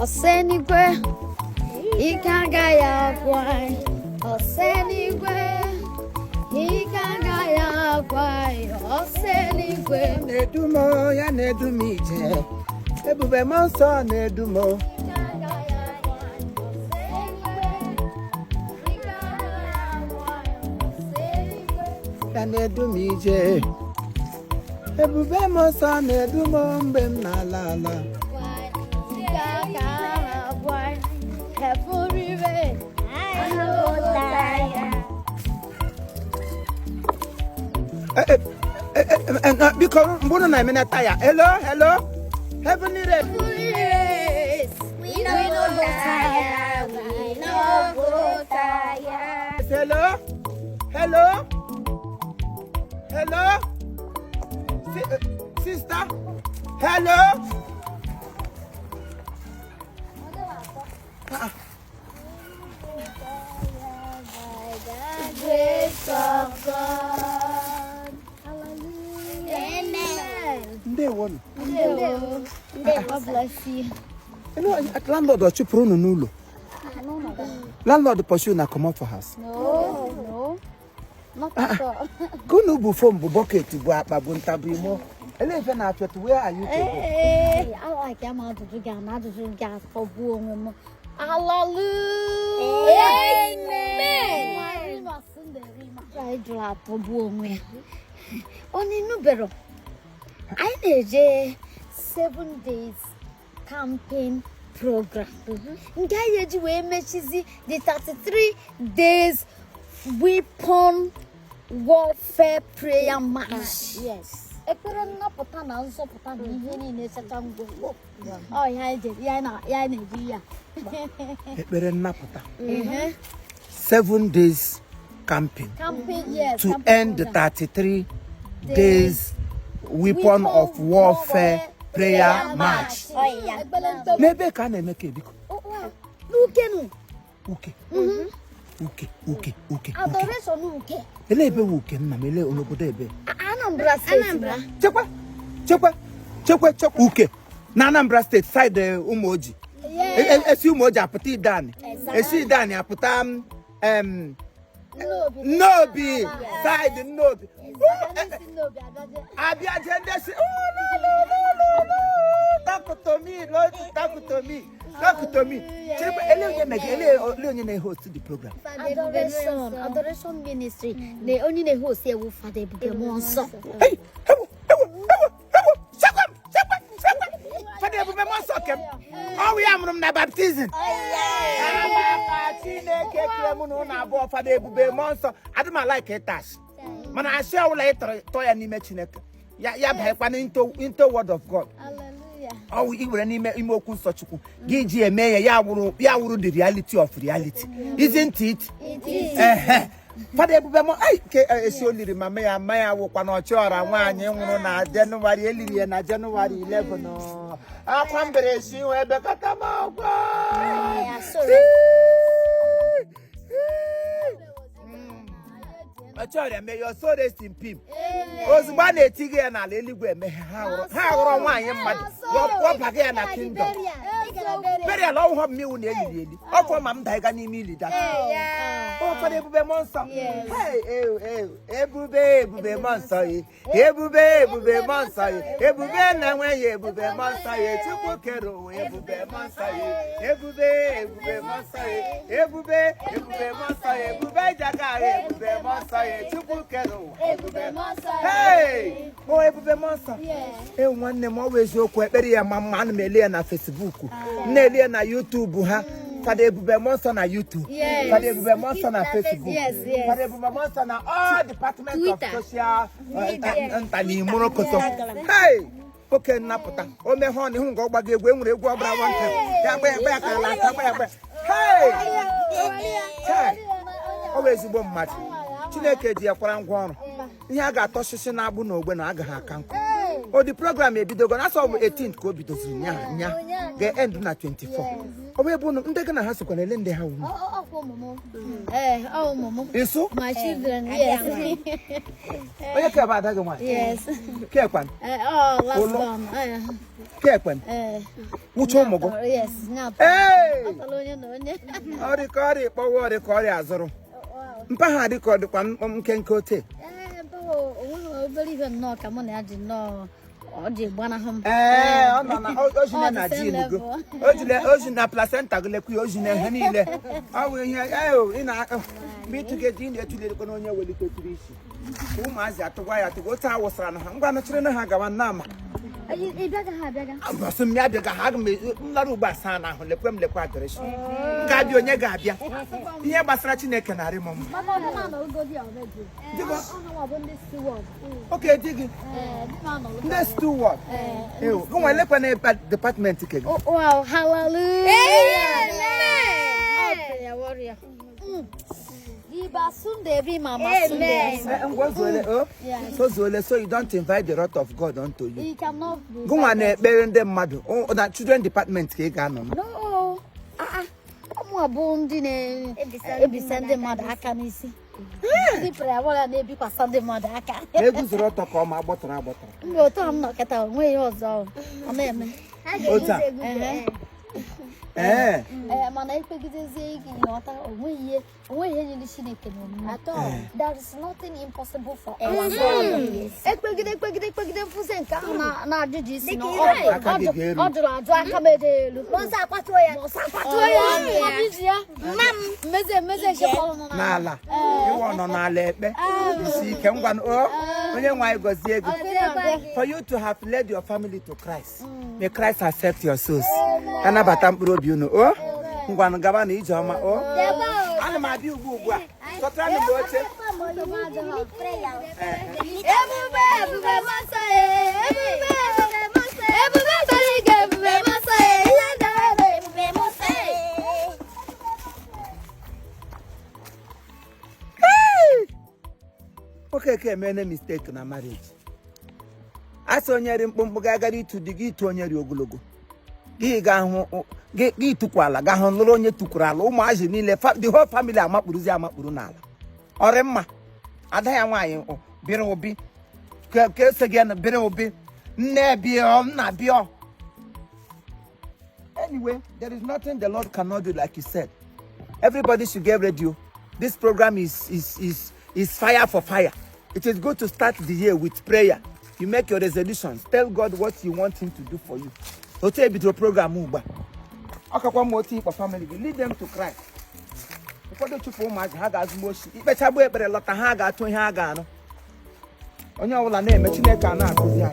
Osenigwe, ike agaghị agwụ anyị. Osenigwe, ike agaghị agwụ anyị. Osenigwe. Na-edu m, ya na-edu m ije. Ebube Mmụọ Nsọ na-edu m. Ike agaghị agwụ anyị. Osenigwe, ike agaghị agwụ anyị. Osenigwe. Ya na-edu m ije. Ebube Mmụọ Nsọ na-edu m mgbe m na-ala ala. Ike agaghị agwụ anyị. Heavenly rain, I no go tire. Biko, mgbe unu na-eme na taya. Hello, hello, heavenly rain. Heavenly race, we no go tire, we no go tire. Hello, hello, hello. Sister, hello. Ah. By the grace of God. Hallelujah. Amen. Ndewonu. Ndewo. God bless you. You know, landlord ọ chụpụrụ unu n'ụlọ? Landlord pursue una comot for house? No. Not at all. Ka unu bụ phone, bụ bucket, bụ akpa, bụ nta, bụ imo. Ele ife na-apịatụ? Where are you to go? Hey, I like am ajụjụ gị na ajụjụ gị atọgbu onwe m. Hallelujah. Amen. Anyị jụrụ atọgbu onwe ya. Ọ na-enubero. Anyị na-eje 7 days campaign program nke anyị eji wee mechizi the 33 days weapon warfare prayer march. Yes. Ekpere nnapụta na nzọpụta na ihe niile chacha ngwongwo. Ọ ya anyị jere, ya anyị na-eji ya. Ekpere nnapụta, 7 days camping. Campaign, yes. To campaign end the program. 33 days weapon of warfare prayer march. Ọ ya. Ekpere mkpegbu. N'ebe ka a na-eme ka ebiko? N'ukenu. Uke, uke, uke, uke, uke. Adoration Uke. Ele ebe wu Uke, nna m? Ele n'obodo ebe? Anambra Steeti. Anambra. Chekwa, chekwa, chekwa, chekwa. Uke na Anambra Steeti, side Ụmụoji. Esi Ụmụoji apụta Idani, esi Idani apụta Nnobi. Nnobi, side Nnobi. Ndị si Nnobi abịaje. Abịa jee ndị si, "Oh, no, no, no, no, no. Talk to me, Lord, talk to me, talk to me." Chekwa, ele onye mege, ele onye na-host the program? Adoration Ministry na onye na-ehost ewu Fada Ebube Mmụọ Nsọ. Hey, ewu, ewu, ewu, ewu, chekwa m, chekwa, chekwa. Fada Ebube Mmụọ Nsọ kem. Ọwụ ya mụrụ m na baptism. Ama Chineke kere mụ na ụnụ abụọ. Fada Ebube Mmụọ Nsọ, adị m a-like ịtash. Mana asị ọbụla ị tọrọ tọ ya n'ime Chineke. Ya ya banyekwana into word of God. Hallelujah. Ọwụ iwere n'ime ime okwu nsọ Chukwu gị ji eme ya, ya wụrụ the reality of reality. Isn't it? It is. Ehe. Fada Ebube m, ai, ke esi o liri mama ya, mama ya wụkwa na ọchịọra nwaanyị nwụrụ na Jenụwarị, eliri ya na Jenụwarị 11. Akwa mberesi wee bekọta m akwa. Ya, sorry. Ọchịọrịa, may your soul rest in peace. Ozugbo a na-etighị ya n'ala, eluigwe emeghe, ha hụrụ nwaanyị mmadụ wọbaga ya na kingdom. Burial ọhụrụ mmiwu na eliri eli ọfọ ma m daiga n'ime ili da. Ụfọdụ Ebube Mmụọ Nsọ. Hey, ew, ew, ebube, Ebube Mmụọ Nsọ ye, ebube, Ebube Mmụọ Nsọ ye, ebube na-enweghị, Ebube Mmụọ Nsọ ye, Chukwu kere ụwa, Ebube Mmụọ Nsọ ye, ebube, Ebube Mmụọ Nsọ ye, ebube, Ebube Mmụọ Nsọ ye, ebube jaga, Ebube Mmụọ Nsọ ye, Chukwu kere ụwa, Ebube Mmụọ Nsọ. Hey! O Ebube Mmụọ Nsọ. Ewu, nwanne m, ọ bụ eziokwu, ekpere ya ma mma. Ana m ele ya na Facebook, m na-ele ya na YouTube ha. Fada Ebube Mmụọ Nsọ na YouTube. Yes. Fada Ebube Mmụọ Nsọ na Facebook. Yes. Fada Ebube Mmụọ Nsọ na all department of Twitter. social nta na imorokoto. Hey! Oke nnapụta o meghe ọnụ ihu nga ọ gbago egwu, enwere egwu ọbụla nwante ya gba ya, gba ya ka ala aka, gba ya, gba ya. Hey! Chai! Ọ bụ ezigbo mmadụ. Chineke ji ya kwara ngwa ọrụ. Ihe a ga-atọsịsị na-agbụ na ogbe na agaghị aka nkụ. O the program ebidogo na asọ bụ 18 ka o bidoziri nya nya ga-end na 24. Ọ bụ ebe unu ndị gị na ha sokwa na ele ndị ha wụ. Ọkwa ụmụ m. Ee, ọ ụmụ m. Isu My children, yes. onye ka bụ ada gị nwaanyị? Yes. Kekwan? Ee, ọ last Ụlọ. born. Ee. Kekwan? Ee. Wụcha ụmụ gị? Yes, nya. Ee! Ọ tọrọ onye na onye. Ọ dị ka ọrịa kpọwa, ọ dị ka ọrịa azụrụ mpa ha, dị ka ọ dịkwa nkenke ote. Ee, bụ onweghị obere ihe nnọọ ka mụ na ya ji nnọọ ọ ji gbanahụ m. Ee, ọ nọ na o ji Ọ na the same jin go level. o ji na placenta gị lekwa ya, o ji na ihe niile. Ọ bụ ihe ee o, ị na mgbe ịtụga ị na-etulekwa na onye welitetụrụ isi ụmụazị atụgwa ya atụgwa otu a wụsara na ha. Ngwa nọchiri na ha gawa nnama. Ị bịaga, ha abịaga. Asị m ya bịaga ha, aga m nlara ugbo asaa na ahụ lekwe m lekwe adịrịsị m ga-abịa. Onye ga-abịa ihe gbasara Chineke na-arị m mma. Mama, ọ na anọrụgodi already. Di gị? Ọ ha nwa bụ ndị steward. Oke di gị? Ee, di m anọrụgo. Ndị steward. Ee. Ew, gị nwa elekwa na department ke gị? Oh, wow, hallelujah. Amen. Oh, prayer warrior. Iba Sunday be mama Sunday. Eh, ngwa zuole o. Yes. So zuole so you don't invite the wrath of God unto you. You cannot be. Gị nwa na-ekpere ndị mmadụ na children department ka ị ga-anọ na. No. Ah, ah. Ụmụ abụọ ndị na-ebisa ndị mmadụ aka n'isi. Ndị prayer warrior na-ebikwasa ndị mmadụ aka. Ma eguzoro ọtọ ka ọ ma agbọtọrọ agbọtọrọ. Mgbe otu a m nọ kịta, o nweghị ihe ọzọ ọ na-eme. Otu a. Ehe. Ee. Ee, mana ekpegidezie gị nghọta, onweghị ihe nyere Chineke n'omume. There is nothing impossible for our God. Ekpegide, ekpegide, ekpegide, mfụzi nke ahụ na-ajụjụ isi na Aka gị ga-eru. ọ jụrụ ajụ, aka m ede elu. Mọsọ akpatuo ya. Ọsọ akpatuo ya. Ọ bụ iji ya mma m mmezi emezi nke fọrọ nọ N'ala ịwọ nọ n'ala ekpe isi ike. Ngwa o, onye nwe anyị gọzie gị for you to have led your family to Christ. May Christ accept your souls, anabata mkpụrụ obi unu o. Ngwanụ, gaba na ije ọma o. Ana m abịa ugbu ugbu a, chọtara m oche. Ebube, ebube masa, ebube, ebube masa, ebube bara ike, ebube masa, ihe ndara, Ebube mọsọ. Okeke emene mistake na marriage. A sị onye ri mkpụmkpụ ga-agara itu di gị, itu onye ri ogologo gị ga-ahụ gị, gị tukwu ala ga hụ lụrụ onye tukwuru ala. Ụmụazị niile, the whole family amakpuruzi amakpuru n'ala. Ọrị mma ada ya nwaanyị bịrị ụbi ka ese gị na bịrị ụbi nne bịọ nna bịọ. Anyway, there is nothing the Lord cannot do. Like you said, everybody should get ready o. This program is fire for fire. It is good to start the year with prayer. You make your resolutions, tell God what you want him to do for you. Otu ebidoro program ugbu a, ọ kakwa mma otu ịkpọ family gị, lead them to Christ. Ụfọdụ chụpụ ụmụazị ha ga-azụgbo oshi, ikpechagbu ekpere lọta, ha ga-atụ ihe ha ga-anụ. Onye ọbụla na-eme Chineke a na-akụzi ha.